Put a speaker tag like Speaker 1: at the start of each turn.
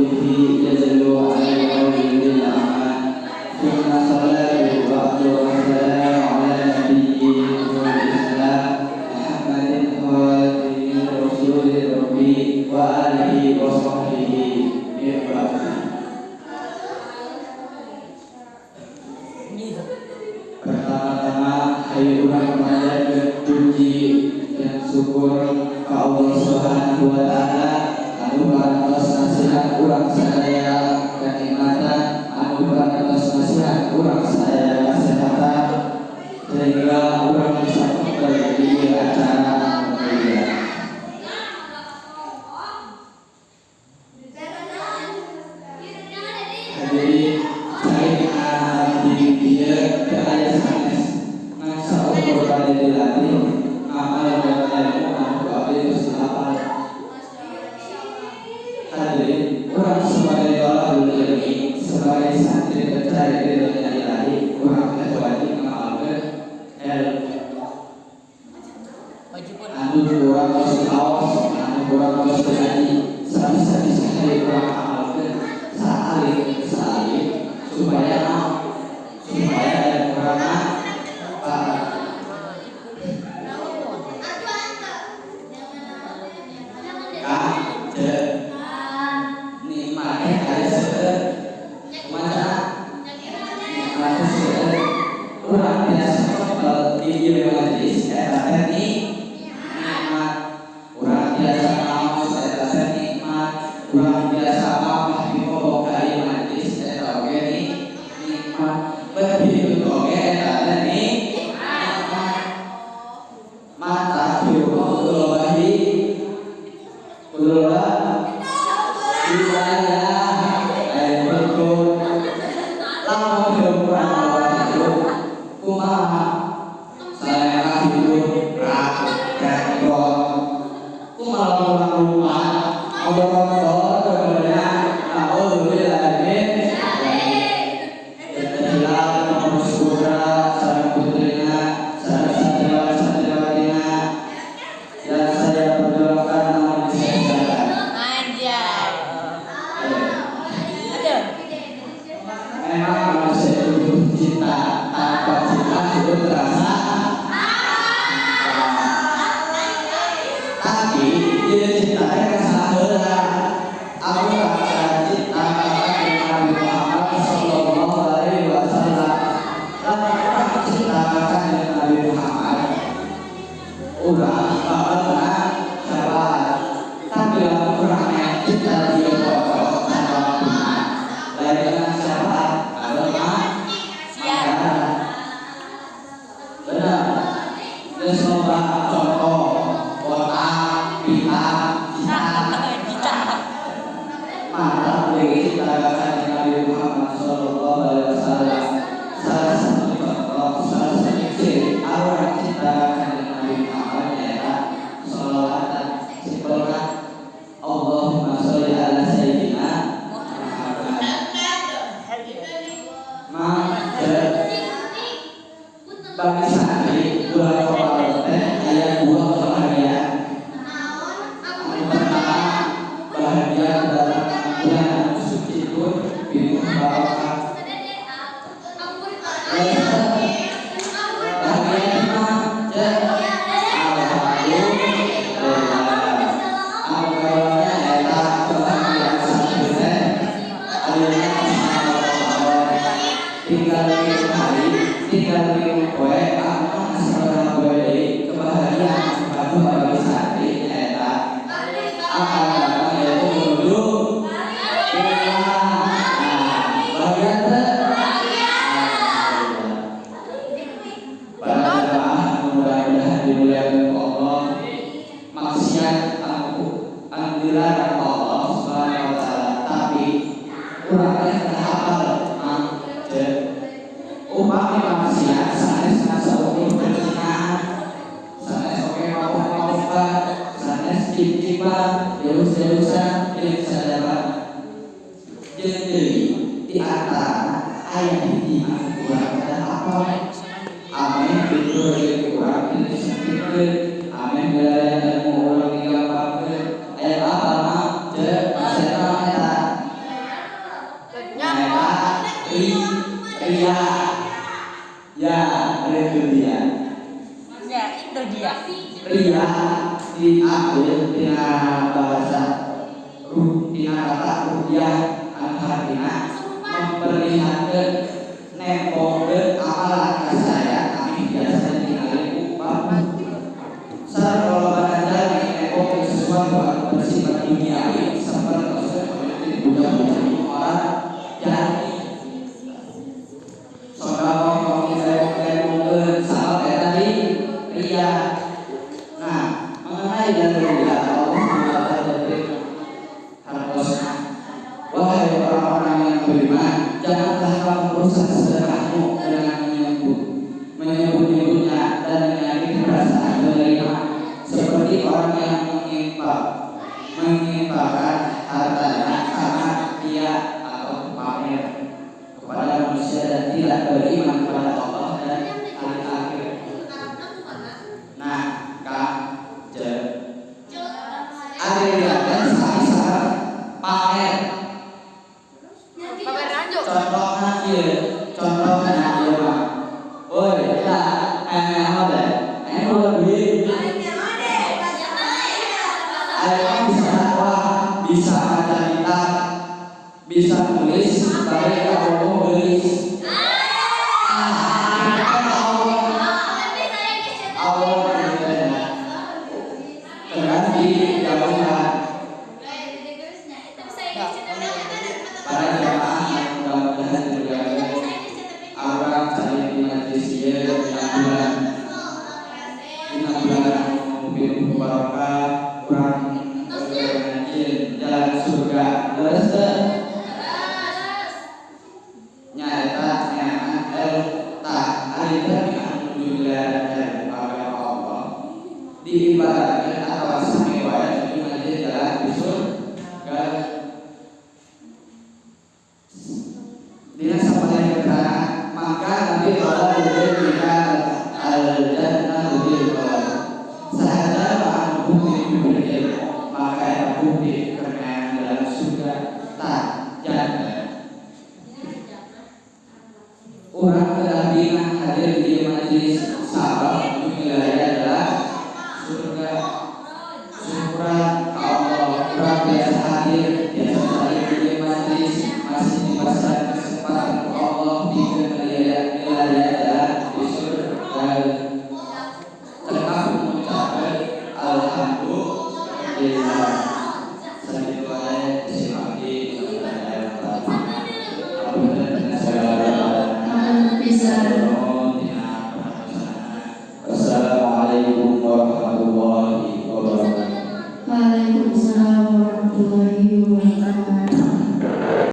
Speaker 1: bihi yajlu ala qawli al-aman. Thumma salatu wa salam ala nabiyyi Islam Muhammadin khatimi rasulil rabbi wa alihi wa sahbihi ajma'in. Pertama-tama hayu urang panjatkeun puji dan syukur ka Allah Subhanahu wa taala anu parantos nasihat urang sadaya kenikmatan, anu parantos nasihat urang sadaya kesehatan sehingga urang bisa kembali di acara anu mulia. Hadirin saya abdi dieu teu aya sanes ngan saukur bade dilatih ngamal ilmu anu abdi geus hafal. Hadirin, urang sebagai thalabul ilmi, sebagai santri pencari ridhonya ilahi, urang teh wajib ngamalkeun ilmu anu kurang geus diaos, anu kurang geus diaji, sabisa-bisa hayu urang amalkeun saalit saalit supaya supaya ilmu urang manfaat. K C nikmat aya seueur kumaha nikmat seueur urang biasa kempel di ieu majelis eta teh nikmat, urang biasa ngaos eta teh nikmat, urang biasa papah di pokok ka ieu majelis eta oge nikmat, bet hitut oge eta teh nikmat. Mata hirup kudu loba kudu loba wilayah aya hitut. Lamun hirup urang loba hitut kumaha salera hidup rak rekrot kumaha lamun urang lupa ngobrol-ngobrol kemudian naudzubillah min hilal pengurus putra sareng putrina sareng santriwan santriwatina yang saya perjuangkan namun disia-siakan.
Speaker 2: Anjay. Ada.
Speaker 1: Memang manusia itu butuh cinta, tanpa cinta hidup terasa. Tapi dia cintanya kan salah heula. Aku rasa cinta ka Nabi Muhammad Sallallahu Alaihi Wasallam. Lamun urang cinta ka Nabi Muhammad, urang bakal menang syafaat. Tapi lamun urang cinta dia pokok tanpa waktuna, lain dengan syafaat atau mah manggaran. Benar. Geus loba contoh botak, pita, cita.
Speaker 2: Cita.
Speaker 1: Mantap deui cinta ka Nabi Muhammad Sallallahu Alaihi Wasallam. Salah satu contoh, salah satu ciri orang cinta ka Nabi Muhammad nyaeta sholawatan. Simpelna Allahumma sholli ala sayyidina Muhammad. Maka bagi santri bulan Ramadan teh aya dua kebahagiaan. Anu pertama bahagia dalam bulan anu suci itu pinuh barokah. Bahagia mah alhamdulillah. Anu kaduana eta kebahagiaan santri teh ayeuna sama Ramadan tinggal 5 hari, tinggal 5 poe, anu mah sabaraha poe deui kebahagiaan anu bagi santri nyaeta akan datang yaitu menuju pulang. Nah, bahagia teu? Alhamdulillah. Para jamaah mudah-mudahan dimuliakan ku Allah. Maksiat anu anu dilarang Allah Subhanahu wa taala, tapi urang teh teu hafal mang ce. Upami maksiat sanes saukur perzinaan, sanes oge mabok-mabokan, sanes cip-cipan, deus-deusan, jeung sadaba. Jeung deui di antara aya hiji anu urang teu hafal. Ameh fitur rezeki urang teu disempitkeun, ameh milarian ilmu urang digampangkeun. Aya apa mah ce maksiat naon eta? diambil tina bahasa tina kata rupiah anu hartina memperlihatkan nempokeun amalan kasaya kami biasa ditingali ku batur. Sareng lolobana jalmi nempokeun sesuatu anu bersifat duniawi sapertos budak-budak orang jalmi sodakoh tong ditembok-tembokkeun sabab eta di ria. Nah, mengenai dan ria, Allah SWT hartosna, wahai orang-orang yang beriman, janganlah kamu merusak sedekahmu dengan menyebut-nyebutnya dan menyakiti perasaan menerima seperti orang yang menginfakkan hartanya karena dia atau pamer kepada manusia dan tidak beriman kepada Allah dan hari akhir. Nah, Kak, J, ari ria teh sami sareng pamer.
Speaker 2: Pamer lanjut.
Speaker 1: Contohna ieu, contohna ieu mah. Woi, tah, aya apa teh? Aya boga duit. Aya mah bisa dakwah, bisa maca kitab, bisa nulis, bari kabogoh geulis. Ah, kan Allah Allah gitu ya. Tegas dijauhkan para jamaah yang mudah-mudahan dimuliakan. Urang cari di majelis ieu dina bulan anu pinuh barokah, urang ngajieun jalan surga. Leres teu? Nyaeta neangan ilmu. Tah, ari teh anu nuju miliaran ilmu agama Allah diibaratkeun atawa sami wae nuju ngajieun jalan di surga. Dina sapalih keterangan, maka Nabi qala jika al jannah bil qalam. Saha anu bukti diberi ilmu, maka eta bukti